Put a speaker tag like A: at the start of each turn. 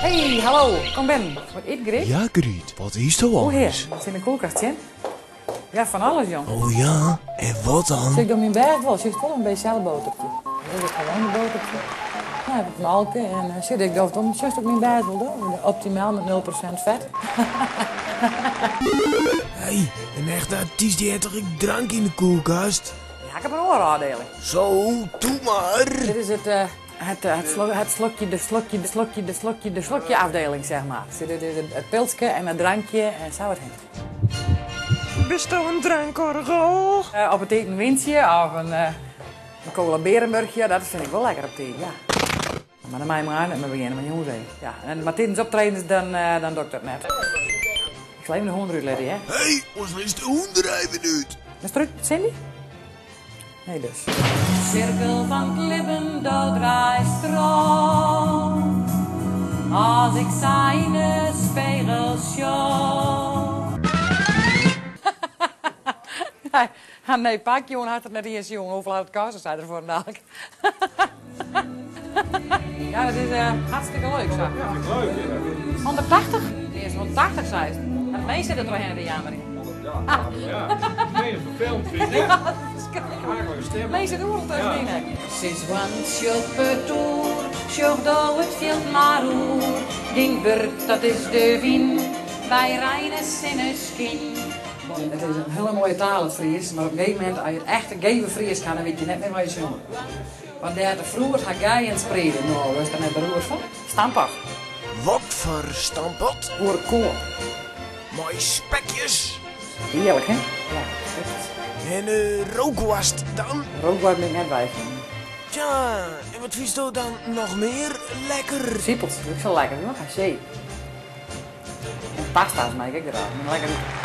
A: Hey, hallo, kom binnen. Wat yt, Gryt?
B: Ja, Gryt, wat is do
A: Oer hear,
B: eins?
A: wat sit yn de koelkast tsjin? Ja, fan alles, jong.
B: Oh ja, en wat dan?
A: Sjoch ik do myn bêd wol, sjochst wol in BCL-boterke. Dat is it gewone boterke. No heb ik molke en sjoch ik do om, sjochst ook myn bêd wol do? Optimaal met 0% vet.
B: Hey, in echte artyst dy hat toch ek drank yn de koelkast?
A: Ja, ik heb in oare ôfdeling.
B: Zo, doe mar.
A: Dit is it, het, het slokje, de slokje, de slokje, de slokje, de slokje afdeling, zeg maar. Dit is it pilske en it drankje en sa wat hin.
C: Bisto in drankorgel?
A: Op 'e tiid in wyntsje of in cola Berenburgje, dat fyn ik wol lekker op tiid, ja. Mar dan mei je moarn net mear begjinne, mar jûns even. Ja, en, mar tidens optredens dan, dan doch ik dat net. Ik sil even de hûn derút litte, hear.
B: Hé, oars litst de hûn der even út.
A: Is derút, Cindy? Nee dus. Sirkel fan 't libben, do draaist rûn. As ik sa yn 'e spegel sjoch. Nee, pak jûn hat er net iens sjoen hoefolle hat it koste, sei er fuortendalik. Ja, dat is hartstikke leuk sa.
D: Ja, vind ik leuk. Ja.
A: 180? Earst 180 seist. Dat meest sit der trochhinne te jammerjen.
D: Ja, ja. Nee, vervelend vind ik.
A: Ja, dat is ferskriklik. Meest sit oeral tuskenyn ek. Sis hoantsje op 'e toer, sjoch do it fjild mar oer. Dyn wurk, dat is de wyn, by rein en sinneskyn. It is in hiele moaie taal, it Frysk, mar op in gegeven momint, as je it echte geve Frysk ha, dan witte je net mear wat je sjonge. Want dêr't de froed har geien spriede, no, wurdst der net beroerd fan. Stamppot.
B: Wat foar stamppot?
A: Boerekoal.
B: Mei spekjes?
A: Hearlik, hè? Ja, spekjes.
B: En rookwoarst dan?
A: Rookwoarst bin ik net wei fan.
B: Tja, en wat fynsto dan noch mear lekker?
A: Sipels, dat is ek sa lekker, hoor. Hachee. En pasta's mei ik ek graach, lekker ite.